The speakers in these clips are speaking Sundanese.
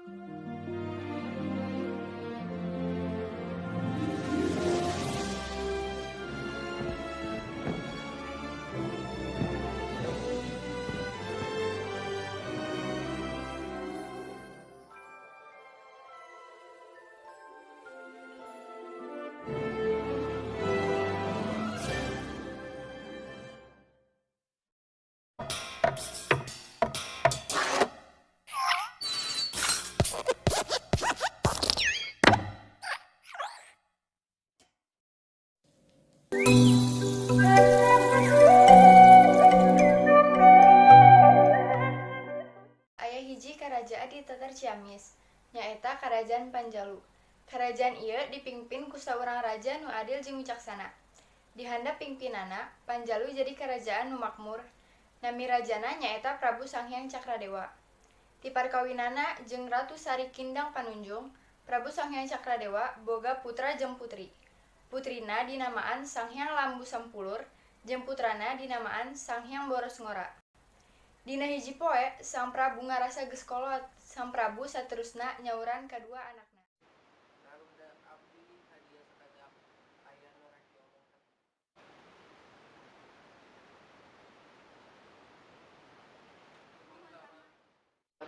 Aya hiji karajaan di Tatar Ciamis, nyaeta Karajaan Panjalu. Karajaan ieu dipingpin ku saurang raja nu adil jeung wicaksana. Di handap pingpinanna, Panjalu jadi karajaan nu makmur. Nami rajana nyaeta Prabu Sanghyang Cakradewa. Ti parkawinanna jeung Ratu Sari Kindang Panunjung, Prabu Sanghyang Cakradewa boga putra jeung putri. Putrina dinamaan Sanghyang Lambu Sampulur jeung putrana dinamaan Sanghyang Borosngora. Dina hiji poe, Sang Prabu ngarasa geus kolot. Sang Prabu saterusna nyauran kadua anakna. Taruna abdi ka dieu sakedap aya nu rek diomongkeun.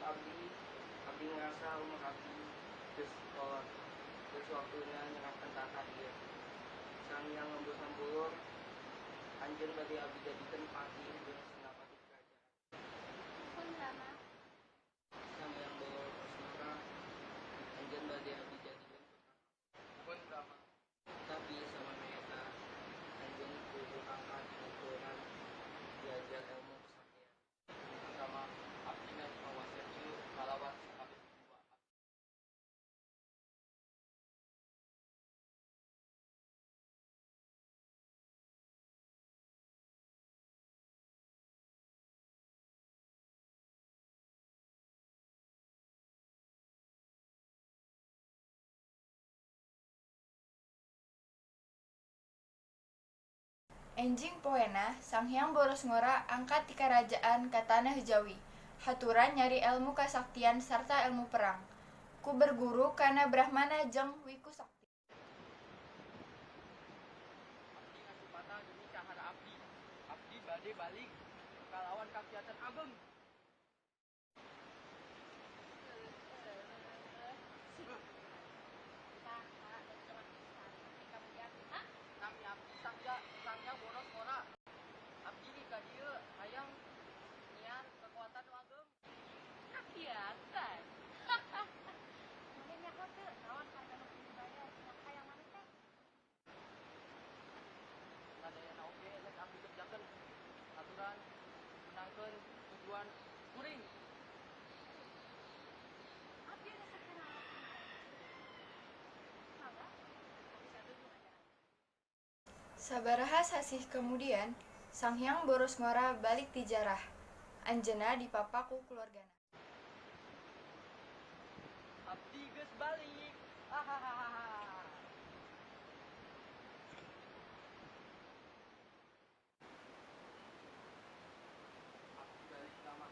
Abdi, abdi ngarasa umur abdi geus kolot. Geus waktuna nyerahkeun tahta ieu. Sanghyang Lembu Sampulur, anjeun bade abdi jadikeun patih jeung senapati kerajaan. Muhun, Rama. Sanghyang Borosngora, anjeun bade abdi jadikeun putra. Muhun, Rama. Tapi samemeh eta anjeun kudu angkat dinuturan diajar ilmu kesaktian. Rama, abdi narima wasiat ieu kalawan sakabeh jiwa abdi. Enjing poena, Sanghyang Borosngora angkat ti karajaan ka Tanah Jawi, haturan nyari elmu kasaktian sarta elmu perang. Ku berguru kana Brahmana jeung Wiku Sakti. Abdi ngasupata demi cahara abdi. Abdi bade balik kalawan kakiatan ageng. Saha da jelema pisan nepi ka muji abdi, ha? Nami abdi Sanghyang Borosngora. Abdi ka dieu hayang nyiar kekuatan nu ageng. Kakiatan. Maneh nyaho teu naon harga nu kudu dibayar dina kahayang maneh teh? Sadayana oge rek abdi kerjakeun aturan meunangkeun tujuan kuring. Abdi resep kana lalaki nu kaya kitu. Mangga, abdi satuju ngajar anjeun. Sabaraha sasih kemudian, Sanghyang Borosngora balik ti jarah. Anjeunna dipapa ku keluargana. Abdi geus balik. Hahaha. Abdi balik Rama.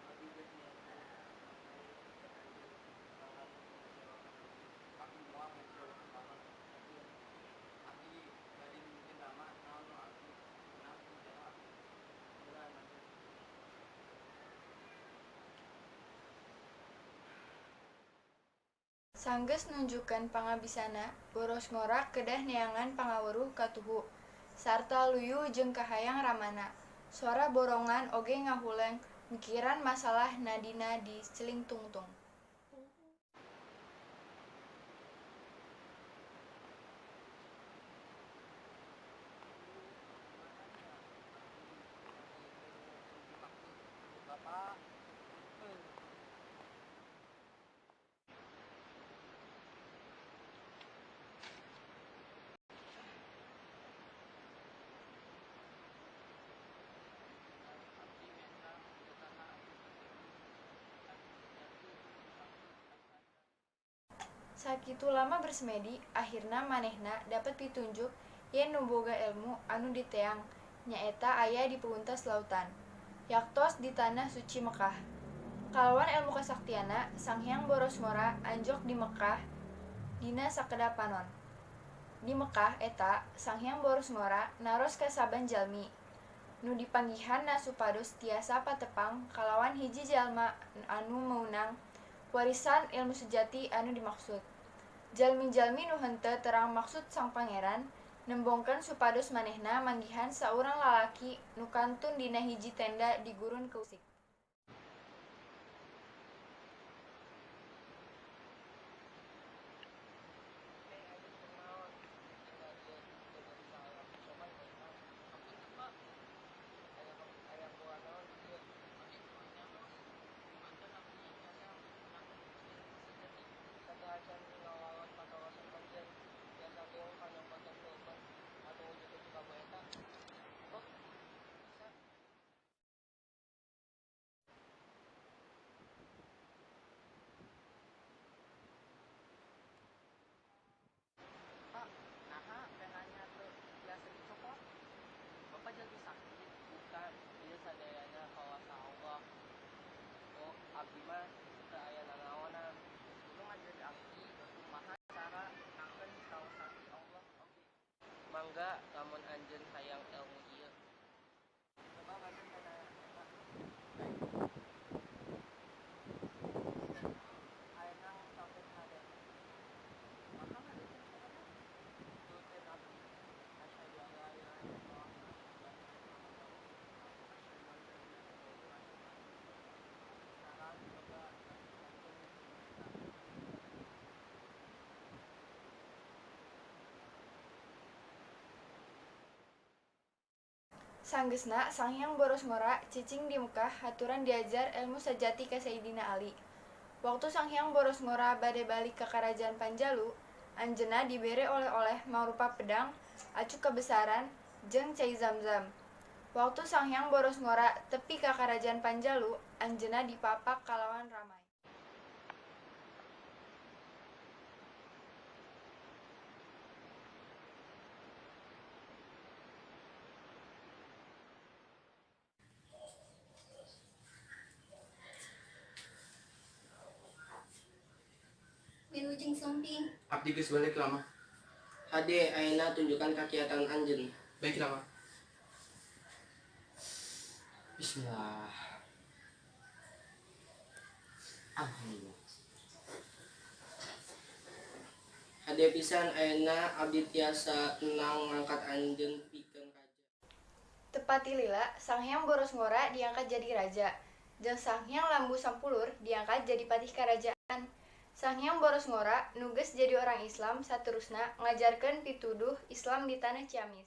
Abdi geus nyiapkeun rek anjeun lantaran ngecewakan abdi. Abdi moal ngecewakeun Rama. Yakin? Abdi bade nunjukkeun Rama naon nu abdi meunang ti jarah abdi. Jalan atuh. Sanggeus nunjukkeun pangabisana, Borosngora kedah neangan pangaweruh katuhu sarta luyu jeung kahayang ramana. Sora borongan oge ngahuleng mikiran masalah nadina di Cilingtungtung. Matanya abdi abdi teu nurutkeun titah Bapak. Abdi menta tetangga abdi diajarkeun ilmu kasaktian. Sakitu lama bersemedi, akhirna manehna dapet pitunjuk yen nu boga elmu anu diteang nyaeta aya di peuntas lautan, yaktos di Tanah Suci Mekkah. Kalawan elmu kasaktianna, Sanghyang Borosngora anjog di Mekkah dina sakedap panon. Di Mekkah eta, Sanghyang Borosngora naros ka saban jalmi nu dipanggihanna supados tiasa patepang kalawan hiji jalma anu meunang warisan ilmu sejati anu dimaksud. Jalmi-jalmi nu henteu terang maksud sang pangeran nembongkeun supados manehna manggihan saurang lalaki nu kantun dina hiji tenda di Gurun Keusik. Eh, anjeun kunaon? Tinggal dieu teu bisa aya sopan ka imah. Hapunten, Pak. Aya aya kaperluan naon di dieu? Abdi kurang nyaho. Kumanten abdi tiasa meunangkeun ilmu sejati. Sateuacan ngawaos patarosan anjeun tiasa tulung panyokotkeun pulpen atau ujug-ujug ka bu eta? Oh, bisa. Pak, naha penanya teu tiasa dicokot? Bapak jalmi sakti. Bukan, ieu sadayana kawasa Allah. Oh, abdi mah teu aya nanaonan. Tulung ajari abdi kumaha cara meunangkeun kawasa ti Allah oge. Mangga lamun anjeun hayang elmu ieu. Coba bacakeun kana eta. Ayeuna ngucapkeun syahadat. Kumaha ngabeulkeun syahadat? Tuturkeun abdi. Asyhadu alla ilaha illallah wa asyhadu anna Muhammadan rasulullah. Asyhadu anna Muhammadan rasulullah. Sekarang coba lanjutkan eta. Sanggeusna Sanghyang Borosngora cicing di Mekkah haturan diajar elmu sajati ka Sayidina Ali. Waktu Sanghyang Borosngora bade balik ka Karajaan Panjalu, anjeunna dibere oleh-oleh mangrupa pedang, acuk kabesaran, jeung cai zamzam. Waktu Sanghyang Borosngora tepi ka Karajaan Panjalu, anjeunna dipapak kalawan ramai. Wilujeng Sumping. Abdi geus balik lama. Hade ayeuna tunjukkan kakiatan anjeun. Baik lama. Bismillah. Alhamdulillah. Hade pisan ayeuna abdi tiasa tenang ngangkat anjeun pikeun raja. Teu pati lila, Sanghyang Borosngora diangkat jadi raja, jeung Sanghyang Lambu Sampulur diangkat jadi patih karajaan. Sanghyang Borosngora nu geus jadi orang Islam saterusna ngajarkeun pituduh Islam di tanah Ciamis.